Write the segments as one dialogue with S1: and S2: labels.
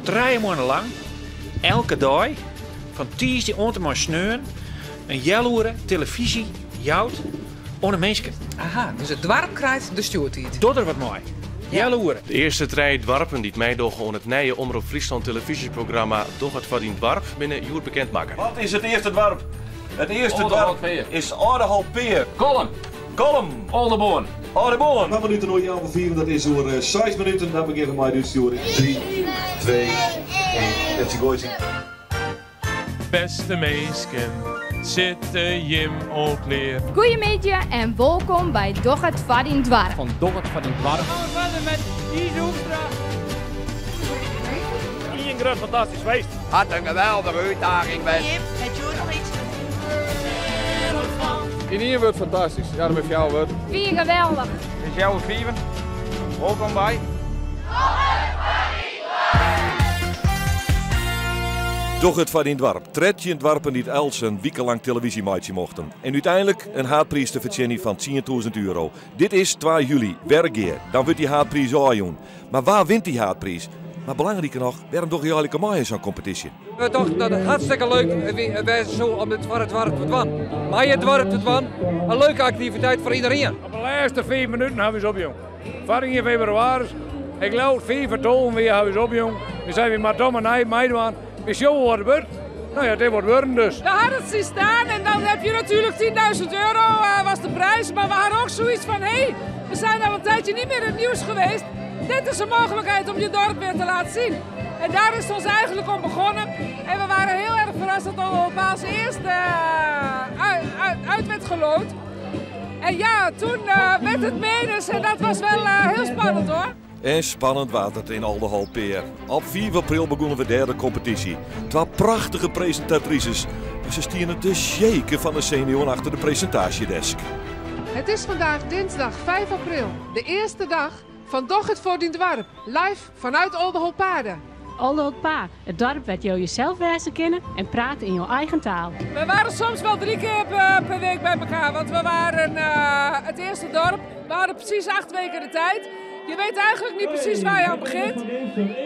S1: Trije moanne lang, elke dei, fan tiisdei oant en mei sneon, in healoere telefyzje jout oan de minsken.
S2: Aha, dus it doarp krijt de stjoertiid.
S1: Doch der wat mei. Healoere.
S3: De earste trije doarpen dy't meidogge oan it nije Omrop Fryslân telefyzjeprogramma Doch it foar dyn doarp binne hjoed bekend makke.
S4: Wat is it earste doarp? It earste doarp is Aldeholtpea.
S5: Kollum.
S4: Kollum.
S5: Aldeboarn.
S4: Aldeboarn.
S6: Twa minuten oer healwei fiven, dat is oer seis minuten. Dan begjinne we mei de útstjoering. Drie, twee, één. FC Goaitsen.
S7: Bêste minsken, sitte jim al klear?
S8: Goeiemiddei en wolkom by Doch it foar dyn doarp.
S5: Fan Doch it foar dyn doarp.
S9: Dan gaan we verder met Ize Hoekstra.
S10: Ien grut fantastysk feest.
S11: Hat in geweldige útdaging west.
S12: Jim, het Joer noch iets?
S13: Yn ien wurd fantastysk. Ja, dat binne fjouwer wurden.
S8: Wie geweldich.
S14: It is healwei fiven. Wolkom by.
S8: Doch it foar dyn doarp!
S6: Doch it foar dyn doarp. 13 doarpen dy't elts in wike lang televyzje meitsje mochten. En úteinlik in haadpriis te fertsjinjen fan 10.000 euro. Dit is 2 july, Wergea. Dan wurdt dy haadpriis ôfjûn. Mar wa wint dy haadpriis? Mar belangriker noch, wêrom dogge jo eigenlik mei oan sa'n kompetysje?
S9: We tochten dat it hartstikke leuk wêze soe om dit foar it doarp te dwaan. Mei it doarp te dwaan, in leuke aktiviteit foar iderien.
S10: Op de lêste 5 minuten hawwe we ús opjûn. Foar ien febrewaris, ik leau fiif foar tolven wie, hawwe we ús opjûn. We seinen wy moatte toch mar nij meidwaan. We sjogge wat it wurdt. Nou ja, it is wat wurden dus.
S15: We hadden het zien staan en dan heb je natuurlijk 10.000 euro uh, was de prijs. Maar we hadden ook zoiets van, hé, hey, we zijn al een tijdje niet meer in het nieuws geweest. Dit is een mogelijkheid om je dorp weer te laten zien. En daar is het ons eigenlijk om begonnen. En we waren heel erg verrast dat Oldenzaal als eerste uh, uit, werd geloot. En ja, toen uh, werd het menens en dat was wel uh, heel spannend hoor.
S6: En spannend waard it yn Aldeholtpea. Op 5 april begûnen we dêr de kompetysje. Twa prachtige presintatrises, mar se stiene te shaken fan de senuwen achter de presintaasjedesk.
S15: Het is vandaag dinsdag 5 april, de eerste dag van Doch it foar dyn doarp, live vanuit Oldeholtpade.
S16: Aldeholtpea, it doarp wêr't jo josels wêze kinne en prate yn jo eigen taal.
S15: We waren soms wel drie keer per, per week bij elkaar, want we waren uh, het eerste dorp. We hadden precies acht weken de tijd. Je weet eigenlijk niet precies waar je aan begint.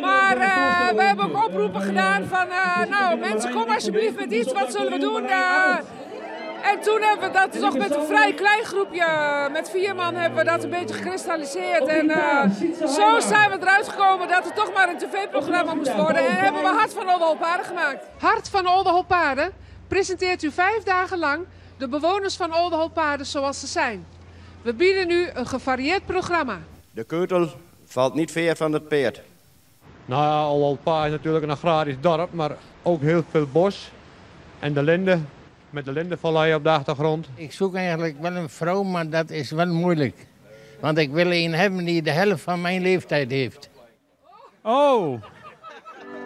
S15: Maar uh, we hebben ook oproepen gedaan van, uh, nou mensen kom alsjeblieft met iets, wat zullen we doen? Uh, en toen hebben we dat toch met een vrij klein groepje, met vier man, hebben we dat een beetje gekristalliseerd. En zo zijn we eruit gekomen dat het toch maar een tv-programma moest worden. En hebben we Hart van Oldeholtpade gemaakt. Hart van Oldeholtpade presenteert u vijf dagen lang de bewoners van Oldeholtpade zoals ze zijn. We bieden u een gevarieerd programma.
S17: De keutel valt niet ver van het peert.
S13: Nou ja, Aldeholtpea is natuurlijk een agrarisch dorp, maar ook heel veel bos. En de linde, met de lindevallei op de achtergrond.
S18: Ik zoek eigenlijk wel een vrouw, maar dat is wel moeilijk. Want ik wil een hebben die de helft van mijn leeftijd heeft.
S9: Oh!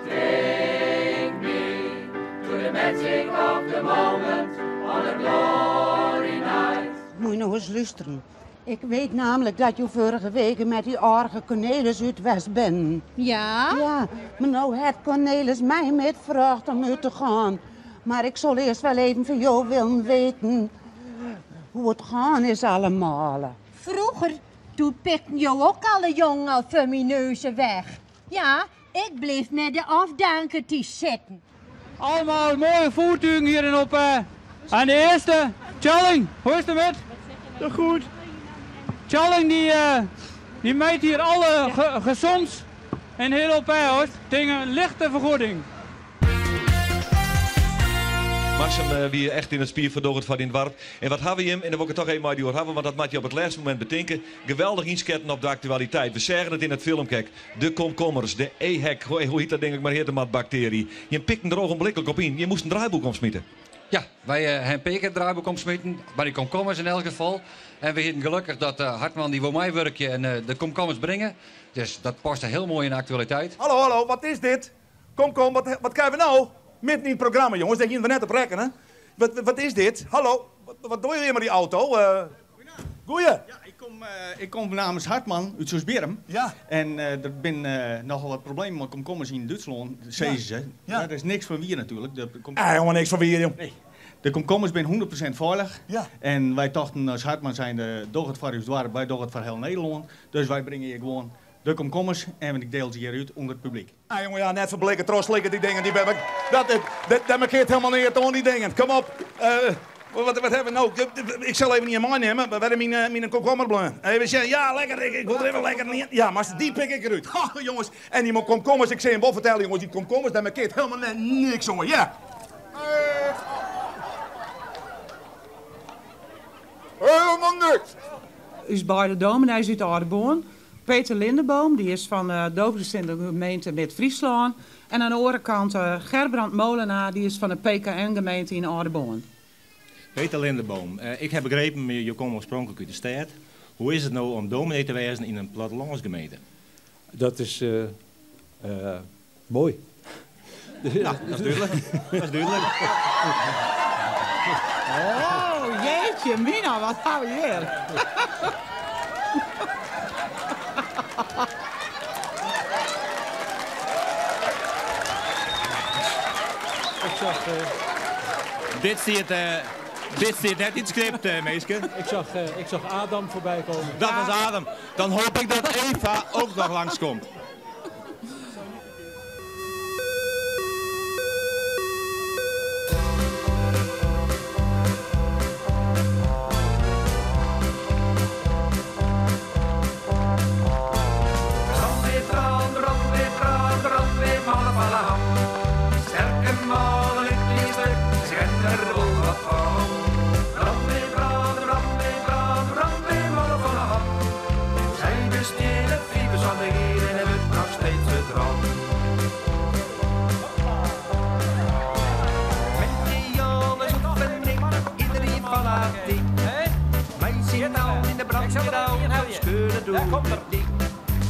S19: Take me to the magic of the moment on a glory night.
S20: Moet je nog eens luisteren. Ik weet namelijk dat je vorige week met die arge Cornelis uit West bent.
S8: Ja?
S20: Ja, maar nou heeft Cornelis mij met gevraagd om uit te gaan. Maar ik zal eerst wel even van jou willen weten hoe het gaan is allemaal.
S21: Vroeger, toen pikten jou ook alle jongen voor mijn neuzen weg. Ja, ik bleef met de afdankertjes zitten.
S9: Allemaal mooie voertuigen hier in op. En de eerste, Tjalling, hoe is het met? Goed. Tjalling die, die meet hier alle ge gezonds in heel op hoor. Tegen een lichte vergoeding.
S6: Marsum eh, wie echt yn it spier fan Doch it foar dyn doarp. En wat hawwe jim, en dan wol ik it toch even mei dy oer hawwe, want dat moat je op it lêste momint betinke. Geweldich ynsketten op de aktualiteit. We seagen it yn it filmke. De komkommers, de EHEC, hoe hjit dat ding ek mar, hittematbaktearje. Jim pikten der ogenbliklik op yn. Jim moasten in draaiboek omsmite.
S22: Ja, wy uh, hawwe in pear kear it draaiboek omsmiten, by de komkommers yn elk gefal. En we hienen gelokkich dat uh, Hartman dy wol meiwurkje en uh, de komkommers bringe. Dus dat past hiel moai yn de aktualiteit.
S23: Hallo, hallo, wat is dit? Kom, kom, wat, wat krije we no? Midden yn it programma, jongens, dêr hiene we net op rekkene. Wat, wat is dit? Hallo, wat, wat dogge je mei dy auto? Uh, goeie.
S24: Ja, ik kom, uh, ik kom namens Hartman út Soestbierrum.
S23: Ja.
S24: En uh, der binne nochal wat problemen mei komkommers yn Dútslân, sizze se. Ja. Dêr is niks fan wier natuerlik. De kom
S23: Helemaal niks fan wier, jong.
S24: Nee. De komkommers binne 100% feilich.
S23: Ja.
S24: En wy tochten as Hartman zijnde, doch it foar ús doarp, wy dogge it foar hiel Nederlân. Dus wy bringe hjir gewoan De komkommers en ik deel ze hier uit onder het publiek.
S23: Ah, jongen, ja, net verblikken, trotslikken die dingen. Die ben, dat, dat, dat, dat markeert helemaal neer aan die dingen. Kom op. Wat, wat hebben we nou? Ik zal even niet meenemen, maar waar is mijn komkommerbleun? Even zeggen, ja, lekker, ik wil er even lekker neer. Ja, maar die pik ik eruit. Ha, jongens, en die komkommers, ik zei hem wel vertellen, jongens, die komkommers, dat markeert helemaal net niks, jongen. Ja. Helemaal niks.
S1: Us beide dominees uit Aldeboarn. Peter Lindeboom, die is van de doopsgezinde gemeente Mid-Fryslân. En aan de andere kant Gerbrand Molenaar, die is van de PKN-gemeente in Aldeboarn.
S2: Peter Lindeboom, ik heb begrepen, je komt oorspronkelijk uit de stad. Hoe is het nou om dominee te wezen in een plattelandsgemeente?
S5: Dat is mooi.
S2: Ja, dat is duidelijk. Dat is duidelijk.
S1: Oh, jeetje, Mina, wat gaan we hier?
S5: Ik zag
S2: Dit zit net in het script, meeske.
S5: Ik zag Adam voorbij komen.
S2: Dat was Adam. Dan hoop ik dat Eva ook nog langskomt.
S14: Daar komt er.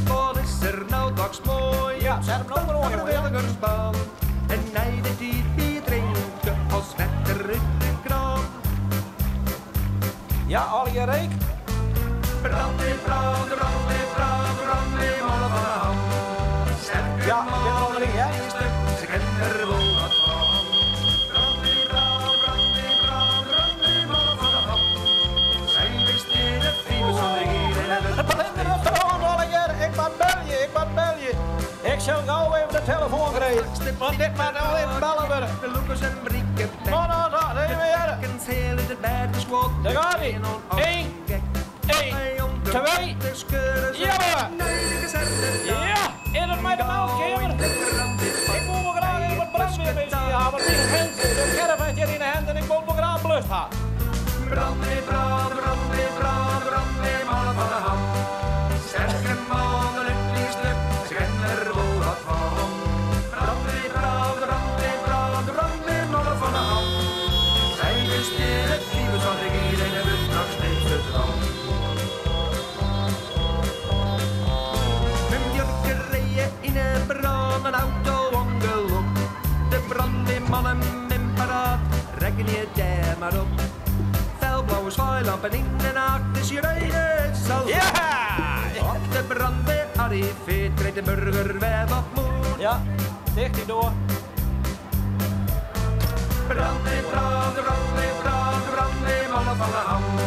S14: Wat is er nou toch mooi? Ja, zet hem nou maar de En hij de die bier drinken als wetter uit de kraan.
S10: Ja, al je reek.
S14: Brandweer, brand, brandweer, brand, brandweer, mannen van de hand. Sterke
S10: ja, ik ben er al in, hè?
S14: Ze kennen er wel wat van. Brandweer, brand, brandweer, brand, brandweer, mannen van de hand. Zij wist in het fiebers van de gier en hebben
S10: Ik moet bellen. Ik zal gauw even de telefoon krijgen. Want dit moet nou even bellen worden.
S14: De Lucas en Brieke.
S10: No, no, no, nee, weer. Daar gaat hij. 1, 1, 2. Ja, ja, in het mij de meldkamer. Ik moet me graag even wat brandweer bij zien hebben. Want die hand, de caravan hier in de hand en ik moet me graag blust hebben.
S14: Brandweer, brand, brandweer, brand, brandweer, mannen van de hand. Sterke mannen, het liefste, ze kennen er wel wat van. Brandweer, brand, brandweer, brand, brandweer, mannen van de hand. Zij wist in het lieve van de gier en het nog steeds de droom. Mijn jurken reden in een brand, een auto-ongeluk. De brandweermannen in paraat, rekken je daar maar op. Felblauwe zwaailampen in de nacht, dus je weet het zal.
S10: Ja!
S14: Op de brandweer arriveert, krijgt de burger weer wat moed.
S10: Ja, dicht die door.
S14: Brandweer, brand, brandweer, brand, brandweer, mannen van de hand.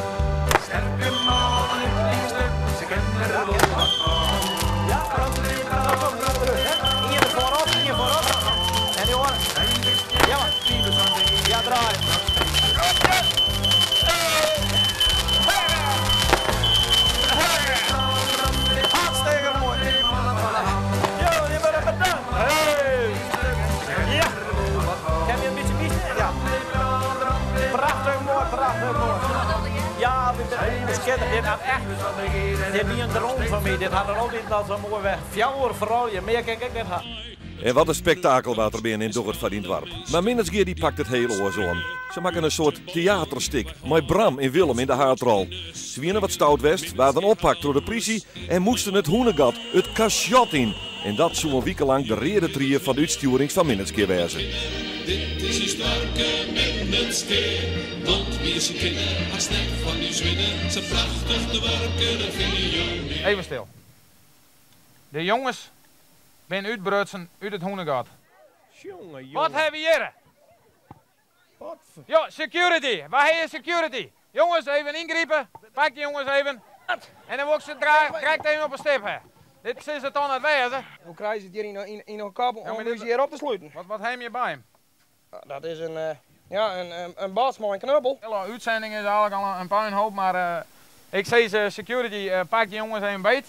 S14: Sterke mannen in het liefste, ze kennen er wel wat van.
S10: Ja,
S14: brandweer, brand, brandweer.
S10: Hier voorop, hier voorop. En die hoor. Ja, ja, draai. Hartstikke mooi. Jo, je bent bedankt. Hey. Ja. Heb je een beetje biezen? Ja. Prachtig mooi, prachtig mooi. Ja, dit is schitterend. Dit had echt, dit is een droom van mij. Dit had er altijd al zo mooi weg. Fjouwer vooral, je meer kijk ik dit had.
S6: En wat een spektakel wat er binnen in Doch het van dien Dwarp. Maar Minnertsgea die pakt het hele oor zo aan. Ze maken een soort theaterstik met Bram en Willem in de haardrol. Ze wienen wat stout west, waren oppakt door de politie en moesten het hoenegat, het cachot in. En dat zou een week lang de rede trieën van de uitsturing van Minnertsgea wezen.
S12: Dit is een sterke Minnertsgea, want wie ze kennen, haar snap van die zwinnen. Ze prachtig te werken, dat vind je niet.
S14: Even stil. De jongens ben uitbrutsen uit het hoenegat.
S10: Jongen, jongen.
S14: Wat hebben we hier? Jo, security. Waar is security? Jongens, even ingrijpen. Pak die jongens even. En dan wordt ze direct even op een stip. Hè.
S3: Dit sil it dan net wêze.
S10: Hoe krijg je het hier in een kop
S3: Ja, maar
S10: om
S3: dit-
S10: ons hier op te sluiten?
S3: Wat heb je bij hem?
S10: Dat is een, ja, een bas met een knuppel.
S3: De hele uitzending is eigenlijk al een puinhoop, maar ik zie ze security, pak die jongens even beet.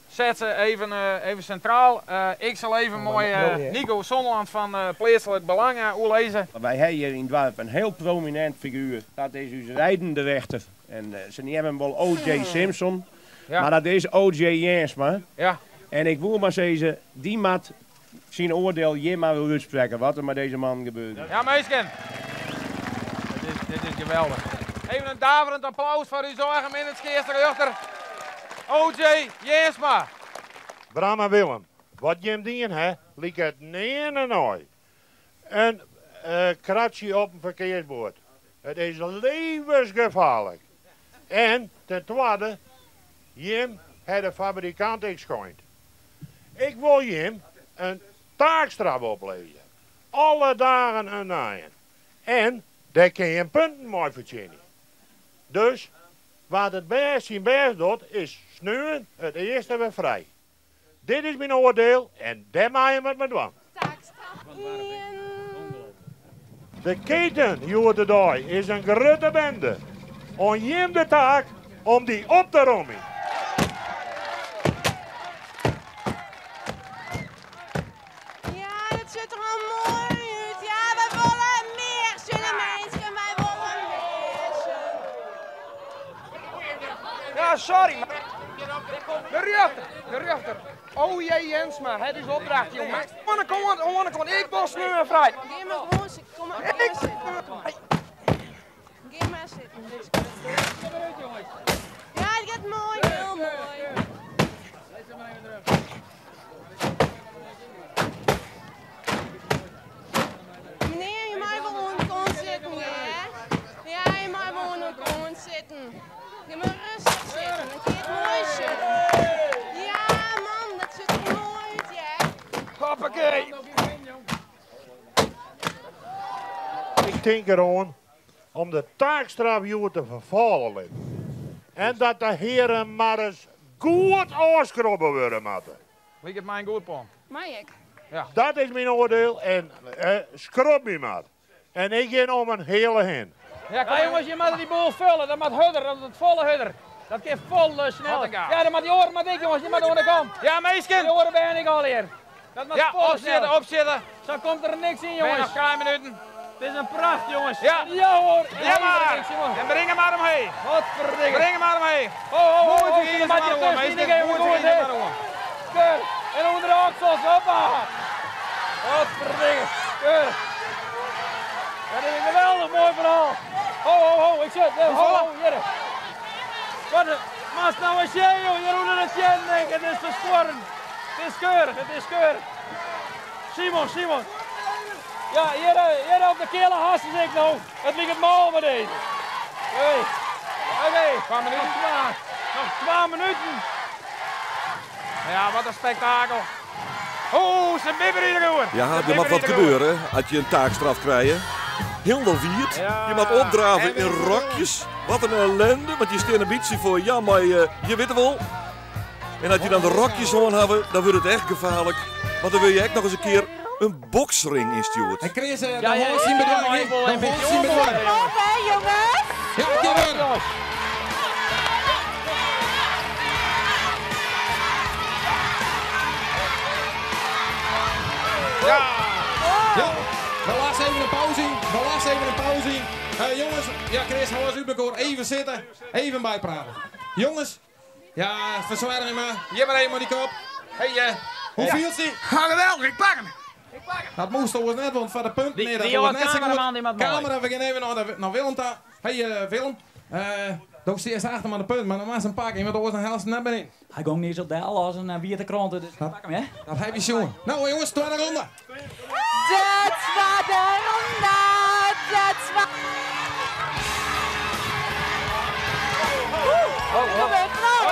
S3: Zet ze even centraal. Ik zal even
S17: Oh,
S3: mooi,
S17: maar mooi, hè?
S3: Nico Zonderland van Plaatselijk Belang oelezen.
S17: Wij hebben hier in het dorp een heel prominent figuur. Dat is uw rijdende rechter. En ze nemen hem wel O.J. Simpson.
S3: Ja.
S17: Maar dat is O.J. Jensma.
S3: Ja.
S17: En ik wil maar zeggen, die mat zijn oordeel je maar wil uitspreken wat er met deze man gebeurt.
S3: Ja, meisken. Dit is geweldig. Even een daverend applaus voor uw zorgen in het rechter O.J. Jensma.
S4: Bram en Willem, wat Jim dien hè, liek het nee en nooit. Een kratje op een verkeersbord. Het is levensgevaarlijk. En ten tweede, Jim heeft de fabrikant ik schijnt. Ik wil Jim een taakstraf oplezen. Alle dagen een naaien. En daar kun je een punten mee verdienen. Dus, wat het best zijn best doet, is sneeuwen het eerste weer vrij. Dit is mijn oordeel en daar maak je met me dwang. De keten, Joerdedooi, is een grote bende. On Jim de taak om die op te rommen.
S8: Ja, dat ziet er al mooi uit. Ja, wij willen meer, zullen mensen. Wij willen meer.
S10: Ja, sorry, maar... De rechter, de rechter. O.J. Jensma, het is opdracht, jongen. Kom, kom, kom, kom, ik was nu en vrij.
S8: Geef maar gewoon zitten. Kom maar, kom maar zitten. Kom maar. Geef maar zitten. Dit is goed. Ja, het gaat mooi, heel mooi. Meneer, je mag wel onder kant zitten, hè? Ja, je mag wel onder kant zitten. Je moet rustig zitten, dan kun je het mooi zitten. Ja, man, dat ziet er mooi uit, ja.
S10: Hoppakee.
S4: Ik denk erom om de taakstraf hier te vervallen. En dat de heren maar eens goed afskrobben worden moeten.
S3: Liek het mij een goed plan.
S8: Mag ik?
S3: Ja.
S4: Dat is mijn oordeel en schrob me maar. En ik ging om een hele heen.
S9: Ja, jongens, je moet die boel vullen. Dat moet hudder, dat moet volle hudder. Dat kan vol snel. Ja, dat moet die oren maar dik, jongens. Die moet aan de kant.
S3: Ja, meisken.
S9: Die oren ben ik al hier. Dat moet
S3: Ja,
S9: vol
S3: opzitten,
S9: snel.
S3: opzitten.
S9: Zo komt er niks in,
S3: Ben
S9: jongens.
S3: nog kleine minuten.
S9: Het is een pracht, jongens.
S3: Ja.
S9: Ja hoor.
S3: Ja maar.
S9: Niks, jongen.
S3: En breng hem maar omheen.
S9: Wat verdikke.
S3: Breng hem maar omheen.
S9: Ho, ho, ho,
S3: Moet
S9: ho.
S3: je hier
S9: Dan moet je
S3: maar om,
S9: tussen
S3: meisken.
S9: die even
S3: Moet je
S9: goed,
S3: hier
S9: hè.
S3: maar om.
S9: Keur. En onder de oksels, hoppa. Wat verdikke. Keur. Dat is een geweldig mooi verhaal. Ho, ho, ho, ik zit. Ho, ho, hier. Wat een... Maar nou eens jij, joh. Je roert het jij, denk ik. Het is versporen. Het is keurig, het is keurig. Simon, Simon. Ja, hier op de kele hassen ik nou. Het ligt het mal met deze. Hey. Oké,
S3: Paar minuten.
S9: Nog 2 minuten.
S3: Ja, wat een spektakel. Oh, ze bibberen hier hoor.
S6: Ja, er moet wat gebeuren als je een taakstraf krijgt. Heel viert. Je moet opdraven in rokjes. Wat een ellende, want je staat een beetje voor, ja, maar je weet het wel. En als je dan de rokjes aan hebben, dan wordt het echt gevaarlijk. Want dan wil je echt nog eens een keer een boksring instuurt.
S7: En Chris, de
S9: Ja, ja,
S7: hond zien
S9: ja,
S7: bedwang.
S9: ja,
S7: De hond zien bedwang.
S8: Op, hè, jongens.
S7: Ja, keer
S3: Ja.
S7: Ja, we lassen even een pauze in. We lassen even een pauze in. Jongens, ja Chris, hou eens uit elkaar. Even zitten, even bijpraten. Jongens, ja, verzwaar me maar. Hier maar even die kop. Hey, hoe
S10: Ja.
S7: viel ze?
S10: Ha, geweldig, ik pak hem.
S7: Dat moest trouwens net, want voor de punt.
S9: Die-
S7: nee, dat
S9: die
S7: was net zo goed.
S9: cameraman, die maakt mooi.
S7: Camera, we gaan even naar Willem toe. Hey Willem, daar zie je achter maar de punt, maar dan was een pak in, want er was een helft naar beneden.
S11: Hij ging niet zo del als een witte krant, dus ik pak hem, hè?
S7: Dat heb je jongen. Nou jongens, tweede ronde.
S8: De tweede ronde, de tweede...
S9: Ho, ho. Ho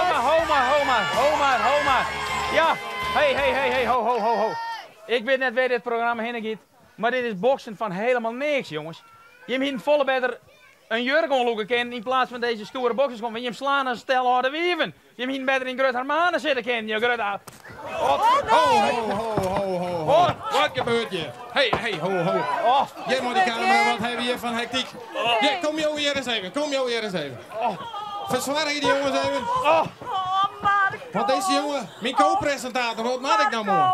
S9: maar, ho maar, ho maar, ho maar, ho maar. Ja, hey, hey, hey, hey, ho, ho, ho, ho. Ik weet net waar dit programma heen gaat, maar dit is boksen van helemaal niks, jongens. Je hebt hier een volle beter
S3: in jurk oanlûke kinnen yn plaats fan dizze stoere bokserskuon. Want jim slaan as in stel âlde wieven. Jim hienen better yn Grut Harmane sitte kinnen, jo grutte.
S7: Ho, ho, ho, ho, ho. Wat gebeurt hjir? Hey, hey, ho, ho. Hjir mei de kamera, wat hawwe we hjir fan hektyk? Hjir, kom jo hjir ris even, kom jo hjir ris even. Fersoargje dy jonges even. Want dizze jonge, myn ko-presintator, wat moat ik no moarn?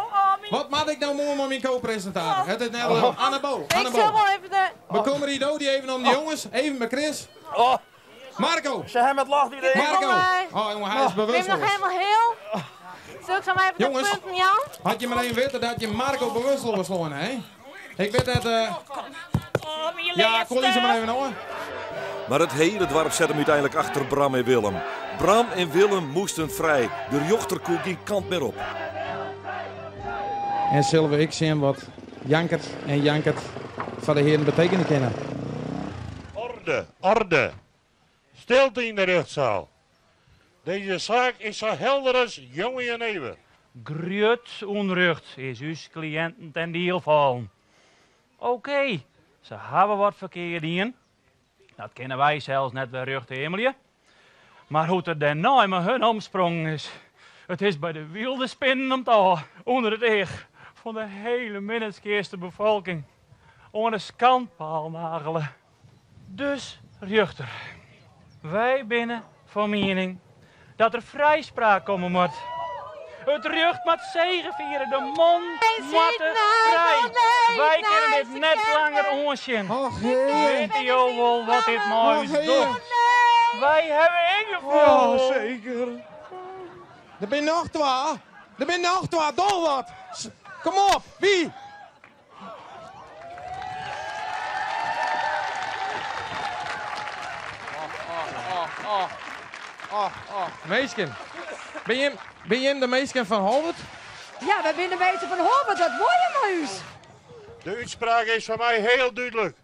S7: Wat moat ik no moarn mei myn ko-presintator? Het is net leuk. Annebo,
S8: Ik
S7: Annebo.
S8: sil wol even de...
S7: Bekommerje do dy even om de jonges, even by Chris. Marco!
S10: Ze hebben het lacht idee.
S7: Marco! Oh jongen, hij is
S8: Ben je nog
S7: bewusteloos.
S8: helemaal heel? Zal ik zo maar even de
S7: Jongens.
S8: punten, Jan?
S7: Had je maar even weten dat je Marco bewusteloos sloan, hè? Ik weet dat... Ja, kom eens maar even hoor.
S6: Mar it hiele doarp set him úteinlik achter Bram en Willem. Bram en Willem moasten frij. De rjochter koe gjin kant mear op.
S7: En sille we ek sjen wat jankert en jankert foar de hearen betekenje kinne.
S4: Orde, orde. Stilte yn de rjochtsaal. Dizze saak is sa helder as jonge jenever.
S9: Grut ûnrjocht is ús kliïnten ten diel fallen. Okee, se hawwe wat ferkeard dien. Dat kinne wy sels net wer rjocht eamelje. Mar hoe't der dêrnei mei hun omsprongen is, it is by de wylde spinnen om 't ôf, ûnder it each fan de hiele Minnertsgeaster befolking, oan de skandpaal nagele. Dus, rjochter, wy binne fan miening dat der frijspraak komme moat. It rjocht moat segefiere, de man moatte frij. Wy kinne dit net langer oansjen. Witte jo wol wat dit mei ús docht? Wy hawwe ek gefoel.
S7: Ja, seker. Der binne noch twa. Der binne noch twa. Doch wat. Kom op. Wie? Oh, oh, oh. Minsken. Bin jim, bin jim de minsken fan Holwert?
S21: Ja, wy binne de minsken fan Holwert. Wat wolle je mei ús?
S4: De útspraak is foar my hiel dúdlik.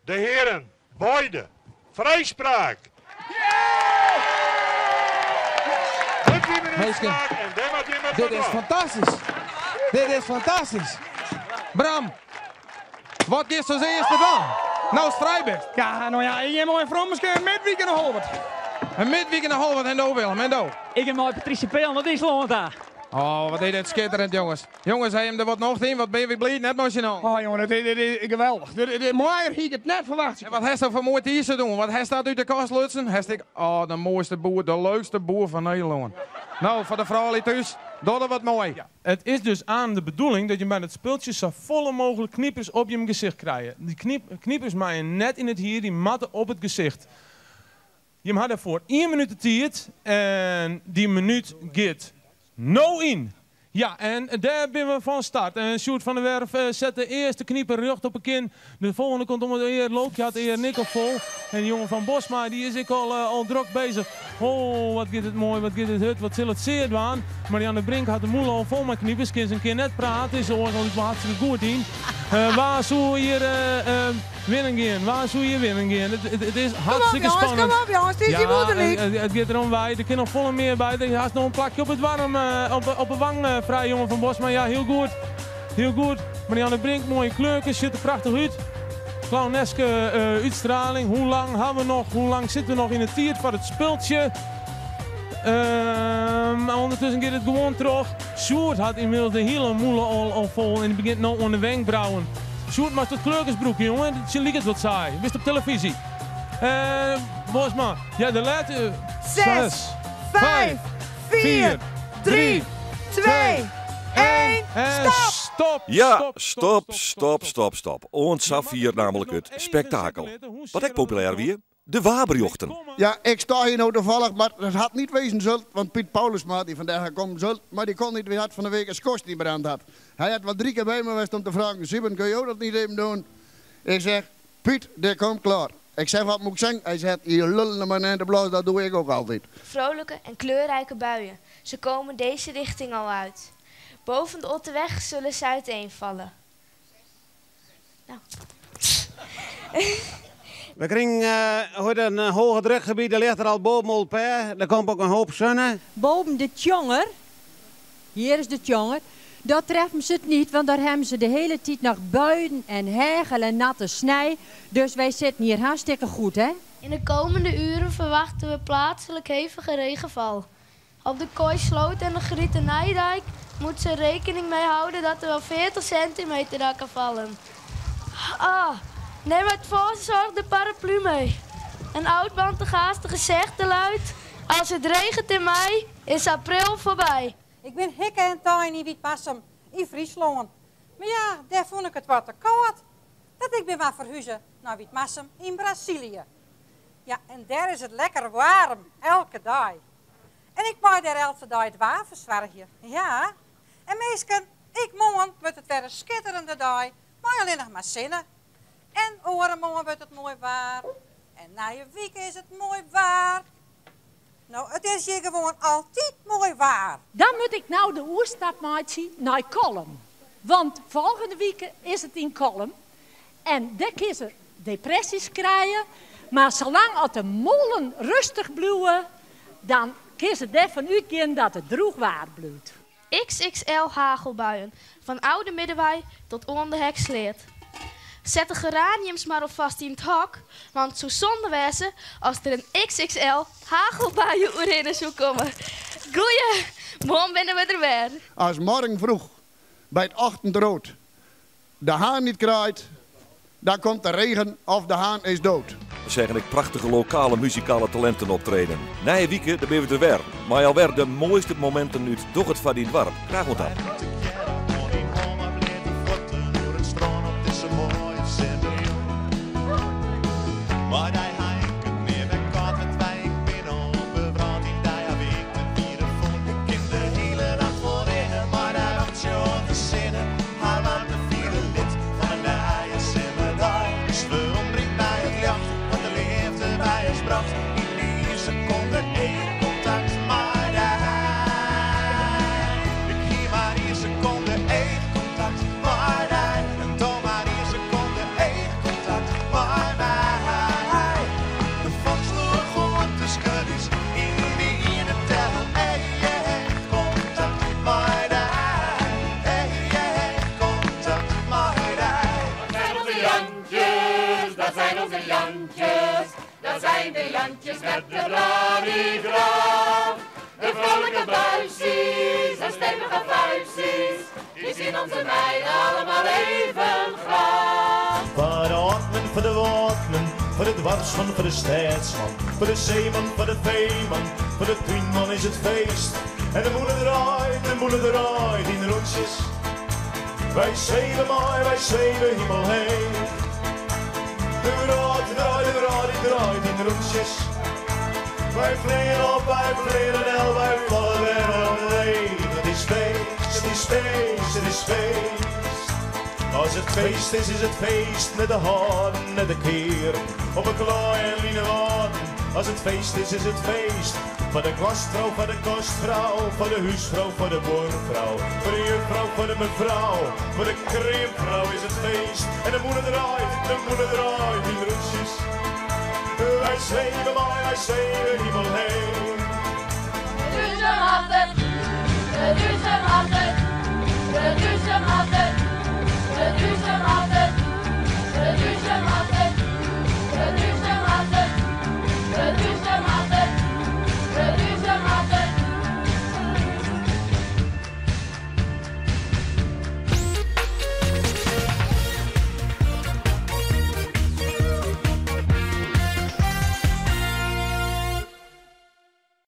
S4: De hearen, beide, frijspraak! Dit wie myn
S7: Minsken,
S4: útspraak en dêr moat jim it
S7: dit
S4: foar
S7: is
S4: dwaan.
S7: fantastysk. Dit is fantastysk. Bram, wat giest as earste dwaan? No'tst frij bist.
S3: Ja, no ja, ik gean mei in frommeske in midwike nei Holwert.
S7: In midwike nei Holwert en do Willem, en do?
S11: Ik gean mei Patricia Peel nei Yslân ta.
S7: Oh, wat is dit skitterend, jonges. Jonges, ha jim der wat nocht yn? Wat binne wy bliid, net mei syn allen.
S3: Oh jongen, dit is geweldich. Dit, moaier hie ik it net ferwachte.
S7: En wat hast do foar moai t-shirt oan? Wat hast dat út de kast lutsen? Hast ik, oh, de moaiste boer, de leukste boer fan Nederlân. No, foar de froulju thús, doch der wat moai.
S12: It is dus aanst de bedoeling dat je by it spultsje sa folle mooglik knipers op jim gesicht krije. Dy knipers meie net yn it hier, dy moatte op it gesicht. Jim ha dêrfoar ien minút de tiid en dy minút giet no yn. Ja, en dêr binne we fan start. En Sjoerd van der Werf set de earste kniper rjocht op 'e kin. De folgjende komt om it ear. Loopje hat ear nikkel fol. En de jonge fan Bosma dy is ek al drok bezich. Oh, wat giet it moai, wat giet it hurd, wat sil it sear dwaan. Marianne Brink hat de mûle al fol mei knipers, kin se in kear net prate, is oars altyd wol hartstikke goed yn. Wa soe hjir winnen gean? Wa soe hjir winnen gean? It is hartstikke
S13: Kom op, jonges,
S12: spannend.
S13: kom op, jonges, het is
S12: Ja,
S13: je moederliek.
S12: het giet derom wei. Der kin noch folle mear by. Der hast noch in plakje op it warm, op 'e wang frij, jonge fan Bosma. Ja, hiel goed. Hiel goed. Marianne Brink, moaie kleurkes, sjocht der prachtich út. Clowneske útstraling. Hoe lang ha we noch? Hoe lang sitte we noch yn 'e tiid foar it spultsje? Ûndertusken giet it gewoan troch. Sjoerd hat ynmiddels de hiele mûle al fol en dy begjint no oan de wenkbrauwen. Sjoerd, moatst wat kleurkes brûke, jonge. It liket wat saai. Bist op telefyzje. Bosma, ja, de lêste.
S13: 6, 5, 4, 3, 2, 1, stop!
S12: Stop!
S6: Ja, stop, stop, stop, stop. Oant safier namelijk it spektakel. Wat ek populêr wie, de waarberjochten.
S15: Ja, ik sta hier nou toevallig, maar dat had niet wezen zult, want Piet Paulusma, die vandaag komen zult, maar die kon niet, die had van de week een schors die brand had. Hij had wel 3 keer bij me geweest om te vragen, Sieben, kun je dat niet even doen? Ik zeg, Piet, dit komt klaar. Ik zeg, wat moet ik zeggen? Hij zegt, je lullen maar naar de blaas, dat doe ik ook altijd.
S16: Vrolijke en kleurrijke buien. Ze komen deze richting al uit. Boven de Otterweg zullen ze uiteenvallen. Nou.
S18: We krigen in hoge drukgebied, daar ligt er al boven op, hè. Daar komt ook een hoop zonne.
S21: Boven de Tjonger, hier is de Tjonger, Dat treffen ze het niet, want daar hebben ze de hele tijd nog buien en hagel en natte snij. Dus wij zitten hier hartstikke goed, hè?
S16: In de komende uren verwachten we plaatselijk hevige regenval. Op de Kooisloot en de Grietenijddijk moet ze rekening mee houden dat er wel 40 centimeter daar kan vallen. Ah, neem uit voorzorg de paraplu mee. Een oud de gezegde luidt, als het regent in mei, is april voorbij.
S19: Ik ben hikke en tuin in Wietmassum, in Friesland. Maar ja, daar vond ik het wat te koud. Dat ik ben maar verhuizen naar Wietmassum in Brazilië. Ja, en daar is het lekker warm, elke dag. En ik maak daar elke dag het waar verzorgen. Ja. En meesken, ik morgen wordt het weer een schitterende dag, maar alleen nog maar zinnen. En orenmorgen wordt het mooi waar. En na je week is het mooi waar. Nou, het is hier gewoon altijd mooi waar.
S20: Dan moet ik nou de oerstap maken naar Kolm. Want volgende week is het in Kolm. En daar kun ze depressies krijgen. Maar zolang als de mollen rustig bloeien, dan kun ze ervan uitgaan dat het droeg waar bloeit.
S16: XXL hagelbuien, van Oude Middenwei tot onder de Heksleert. Zet de geraniums maar alvast in het hok, want zo zonde wezen als er een XXL hagelbuien oorheen zou komen. Goeie, morgen binnen we er weer.
S15: Als morgen vroeg bij het ochtendrood de haan niet kraait, dan komt de regen of de haan is dood.
S6: We zeggen ik prachtige lokale muzikale talenten optreden. Na je wieken, dan ben we er weer. Maar alweer de mooiste momenten uit door het van die dwarp. Graag tot dan.
S22: Maar hij hangt meer bij kwaad met wij. Ik ben open, die daar heb ik de vieren vond. Ik in de hele nacht voorin, maar daar wacht je op de zinnen. Haar laat de vierde lid van een nije simmerdij. Dus waarom brengt mij het licht, wat de liefde bij ons bracht. In die seconde één contact, maar daar. Ik hier maar één seconde één contact, maar daar. En dan maar één seconde één contact, maar mij. De volksloer goed de schuddies in die ene tel. Hey, hey, contact, maar daar. Hey, hey, contact, maar daar.
S24: Dat zijn onze Jantjes, dat zijn onze Jantjes. Dat zijn de Jantjes met de radigraaf. De vrolijke buisjes en stevige vuistjes. Die zien onze meiden allemaal even graag.
S22: Voor de ordnen, voor de woordnen, voor de dwarsman, voor de stedsman, voor de zeeman, voor de veeman, voor de tuinman is het feest. En de moeder draait, de moeder draait in de rondjes. Wij zweven maar, wij zweven hemel heen. De draait, draait, de draait, draait in de rondjes. Wij vliegen op, wij vliegen en wij vallen weer omheen. Het is feest, het is feest, het is feest. Als het feest is, is het feest met de hoorn en de keer. Op een klooi en linewan. Als het feest is, is het feest. Voor de kwastvrouw, voor de kostvrouw, voor de huisvrouw, voor de boervrouw. Voor de juffrouw, voor de mevrouw, voor de krimpvrouw is het feest. En de moeder draait, de moeder draait in roesjes. Wij zweven maar, wij zweven hemel heen.
S24: De duizend had het, de duizend had het, de duizend had het.